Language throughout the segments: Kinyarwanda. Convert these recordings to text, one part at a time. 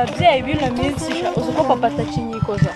Ababyeyi b'ino minsi uzi ko papa atakinyikoza.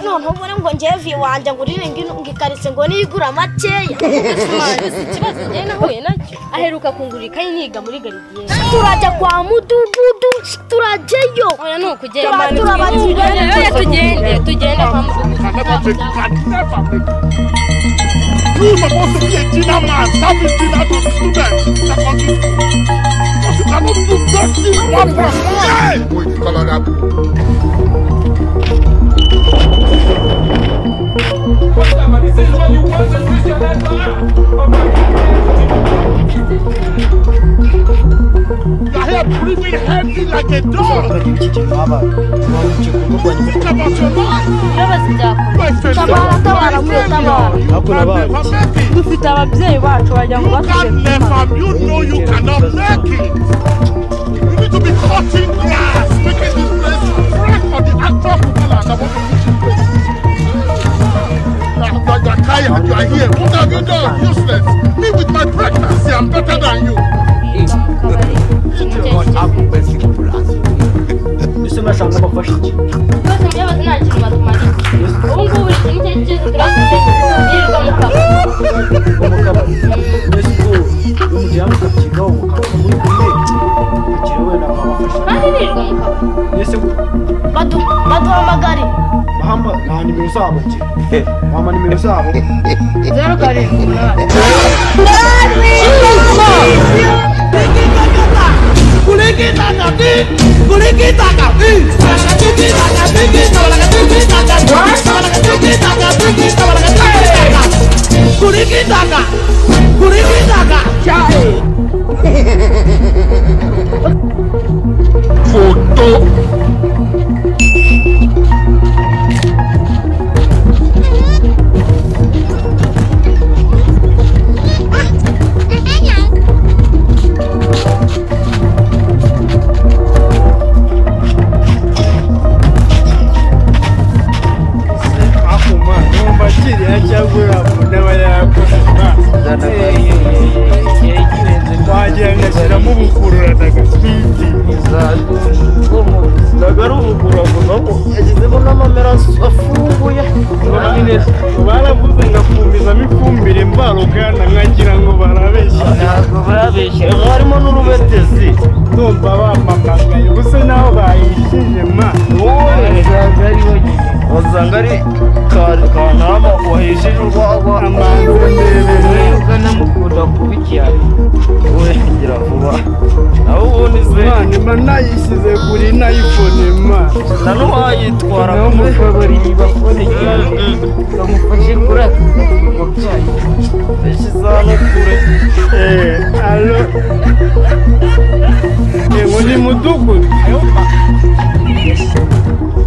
None ubure ngo ngevi wanje ngo urire ngikaritse ngo nigura makeya. Ikibazo njye nahuye nacyo aheruka kungurira ikayi niga muri gardienne. Turajya kwa mudugudu turajyayo. Oya ni ukugenda tugende tugende kwa mudugudu. You supposed to be a dinner man, serving dinner to the students. Secondary school. Because you cannot do nothing one person. Wait, color that. You are here breathing heavy like a dog. Think about your life. You can never make it. Dufite ababyeyi bacu bajya ngo You can never, you know you cannot make it. You need to be cutting grass, making this place fresh for the actual footballers that want to reach this place. You are tired, you are here. What have you done? Useless. Me with my pregnancy, I'm better than you. Baduhamagare. Bahamba nta nimero zabo nje. Mama nimero zabo. 07 Photo. Baravuze ngafumbizamo ifumbire mvaruganda nkagira ngo barabeshya. Ntabwo barabeshya, harimo n'urubetezi. Ndumva bamamagaye ubuse naho bayishije ma. Wasanga ari Kanama wahishije urwagwa. Ukanamukunda kuba icyaro. We gira vuba. Naho ubundi se mba nayishyize kuri nayifone ma. Na n'uwayitwara no mu kabari bakone cyane. Bamufashe kuri aka gafungo byayo. Yashyize hano kure. Allo. Ngo ni mudugudu.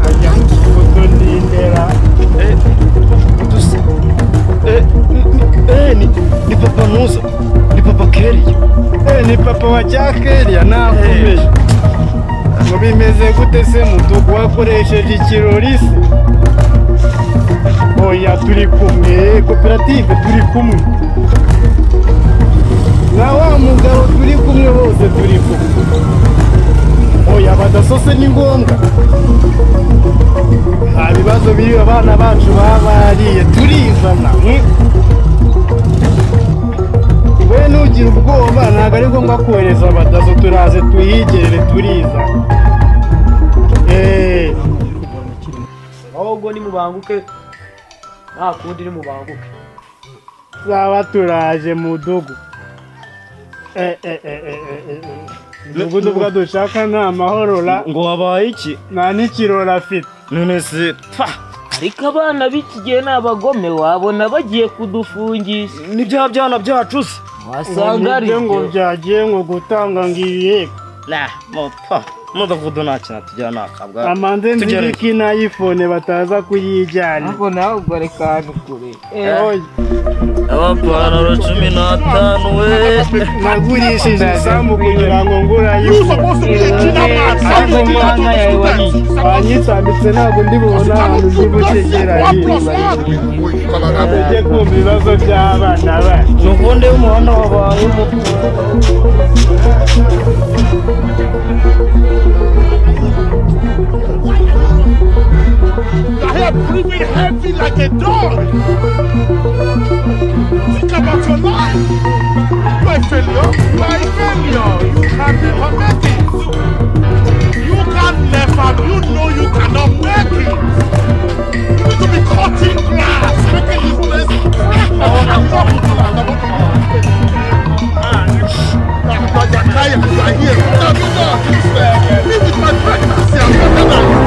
Ajya mudugudu n'indera. Ni papa Musa. Ni papa Keria. Ni papa wa Cyakeria nakomeje. Ngo bimeze gute se mudugu wakoresheje ikirori se? Oya turi kumwe, koperative turi kumwe. Na wa mugabo turi kumwe bose turi kumwe. Oya badasose ni ngombwa. Nta bibazo biri abana bacu babariye turizana. We nugira ubwoba ntabwo ari ngombwa kohereza abadaso turaze tuhigerere turizana. Ahubwo nimubanguke nta kundi nimubanguke. Zaba turaje mudugu. Mudugudu bwa dushaka ni amahoro la. Ngo wabaye iki? Nta n'ikirori afite. None se pfa. Ariko abana b'iki gihe ni abagome wabona bagiye kudufungisha. Ni bya byana byacu se. Wasanga ari ngo byagiye ngo gutanga ngiye. La mopfa. Mudugudu nta kintu tujyana akabwa. Amanze nziriki na iPhone bataza kuyijyana. Ngo nawe ubwo reka hano kure. Abapantaro 15 we. Nagurishije isambu kugira ngo ngura iPhone. Wanyitambitse ntabwo ndi bubona ahantu ndi butegera. Ujye kumva ibibazo by'abana bacu. Nubundi umuhanda wabaye muto. here. Stamina, useless. Me with my pregnancy, I'm better than you.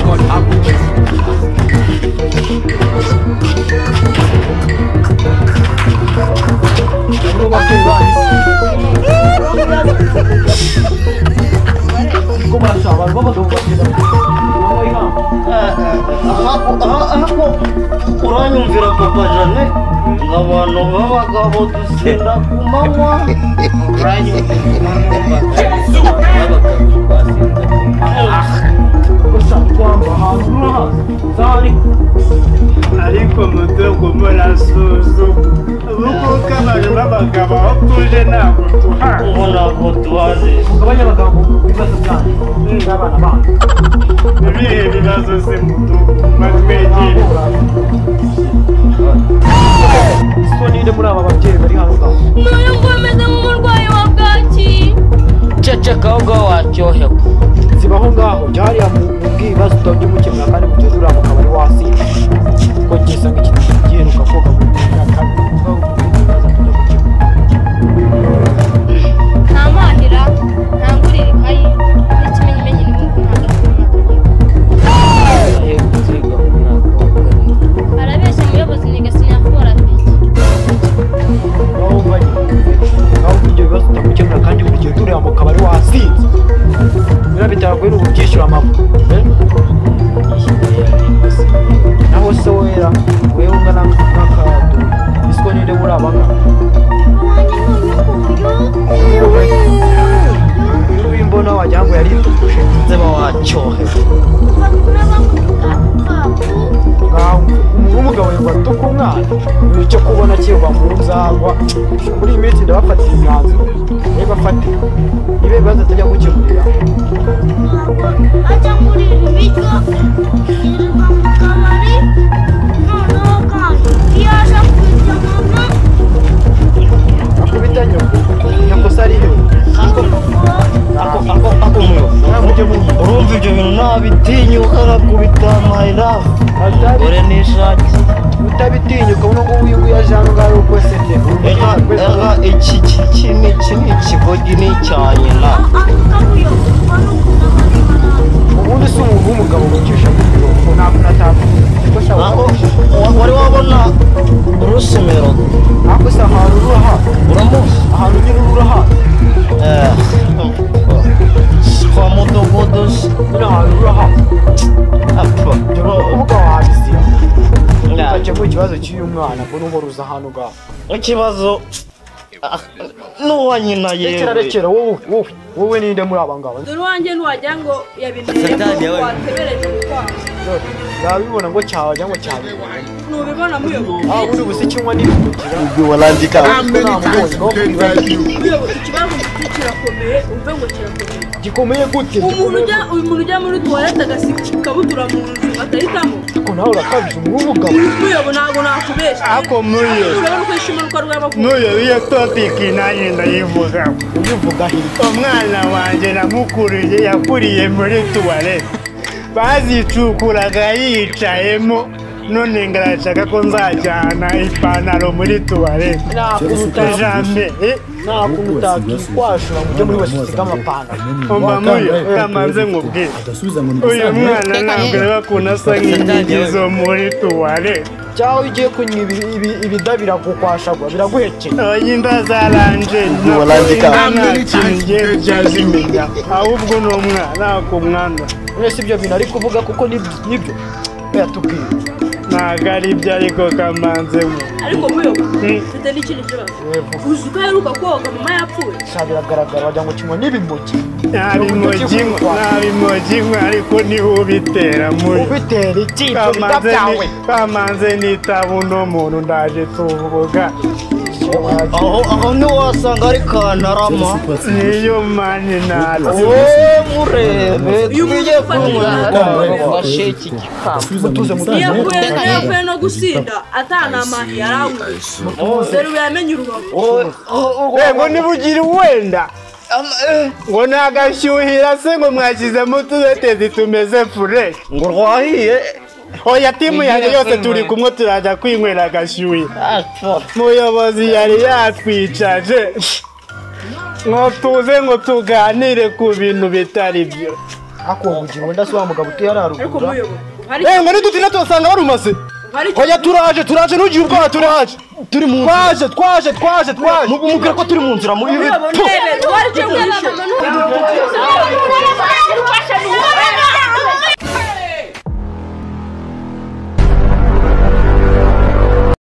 God have mercy. Uranyumvira papa Jane abantu b'abagabo dusinda ku manywa. Uranyumvira b'abagabo twasinze ku manywa. Ariko mudogo murasuzuma ubu abantu b'abagabo aho tuje ntabwo tuhazi. Ubu ntabwo tuhazi. Mugabanye abagabo ibibazo byanyu n'abana banyu. Ibihe bibazo se mudogo batwegere. Isoni ninde muri aba babyeyi bari hano ngaho? None ngo ameze nk'umurwayi wa bwaki. Ceceka aho ngaho waryohewe. Zibaho ngaho jya hariya mubwiye ibibazo utajya umukemura kandi mugeze uriya mu kabari wasinze. Kuko ngeze ngo iki giheruka koga mu myaka nta mahira nta ngurira ikayi n'ikimenyimenyi ni nk'uko ntabwo aherutse mu mwaka wa kabiri. Arabeshya muyobozi niga sinyafora piki. Ngaho ibyo bibazo utamukemura kandi buri gihe tureba mu kabari wasinze. Biriya bitaguhera ubu byishyura amabu. Naho se wera wewe ungana nk'akado isiko ninde muri aba ngaba? Uyu w'imbona wagira ngo yaritukuje. Nzeba wacyohewe. Ngaho umuntu w'umugabo yumva atuka umwana. Icyo kubona kiva mu nzagwa. Muri iyi minsi ndabafatira imyanzuro. Niba afatika niba ibibazo atajya gukemurira. Ajya ngurira ibiryo yirirwa mu kabari noneho kandi iyo aje akubita mama. Akubita nyoko. Nyoko se ari he? Ako muyo. Urumva ibyo bintu nabitinyuka nkakubita my love. Dore n'ishati. Utabitinyuka uno nguyu uyu nguyu aje hano ngaho uko se te. Ega iki iki ni iki ni ikigogi ni icya nyina. Ubundi si umuntu w'umugabo wicisha mu mirongo ntabwo natapfa. Wari wabona urusumero? Ntabwo se ahantu uraha. Uramuzi? Ahantu nyine uraha. Kwa mudugudu nyine ahantu uraha. Apfa. Kuvuga wabizira. Ukakemura ikibazo cy'uyu mwana mbona uhora uza hano ngaho. Ikibazo n'uwa nyina yewe. Rekera wowe wowe wowe ninde muri aba ngaba? Dore uwanjye ntiwagira ngo yabineremo watebereje gutwara. Nabibona ngo cyawagira ngo cyabibona. Nubibona muyobozi. Ah uri buse cyangwa n'ibimugira. How many times did they tell you? Muyobozi ikibazo mfite kirakomeye umve ngo kirakomeye. Gikomeye gute? Umuntu ujya muri tuwarete agasiga ikabutura mu nzu atahitamo. Ariko nawe urakabije umuntu w'umugabo. Muyobo ntabwo nakubeshya. Ako muyo. Urabona uko yishima uko arwaye amavuko. Muyo iyo topic nanjye ndayivuga. Uyivuga hirya. Umwana wanjye namukuriye yakuriye muri tuwarete. Bazicukuraga yicayemo none ngarashaka ko nzajyana ipantaro muri tuwarete. Jambe. Nta kuntu utakwashura ngo ujye muri wese usiga amapantaro. Umva muyo kamanze nkubwire. Uyu mwana ntabwo areba ukuntu asa nk'inkingi zo muri tuwarete. Cyangwa ugiye kunywa ibida biragukwashagura biraguhekenya. Oya inda zaranje nta kintu ngiye kujya ahubwo ni umwana ku mwana. Mwese ibyo bintu ari kuvuga kuko nibyo yatubwiye. Ntabwo ari ibyo ariko kamanze mu. Ariko muyobo mfite n'ikindi kibazo. Uzi ko aheruka koga mama yapfuye? Sha biragaragara wagira ngo kinywa n'ibimogi. Nta bimogi ariko niho ubitera muri. Ubitera iki ibyo bida byawe? Kamanze nitaba uno muntu ndaje tuvuga. Aho ntiwasanga ari Kantarama. Niyo mani ntazi. Wowe murebe twiye kumufashe iki gikamba. Iyo avuye no gusinda atanamahi yaranywe. Dore ubu yamenye urubavu. Ngo ntibugire wenda. Ngo ntagashyuhira se ngo mwashyizemo utudetezi tumeze fureshi. Ngo rwahiye. Oya timu yanjye yose turi kumwe turajya kwinywera agashyuhira. Muyobozi yari yatwicaje. Ngo tuze ngo tuganire ku bintu bitari byo. Ako bugingo ndasuwa mugabo utuye ararugura. Ngo nidutinda tuhasanga barumase. Oya turaje turaje nugiye ubwoba turaje. Turi mu nzira. Twaje twaje twaje. Mubwira ko turi mu nzira mu ibi. Wari cyo mwishe.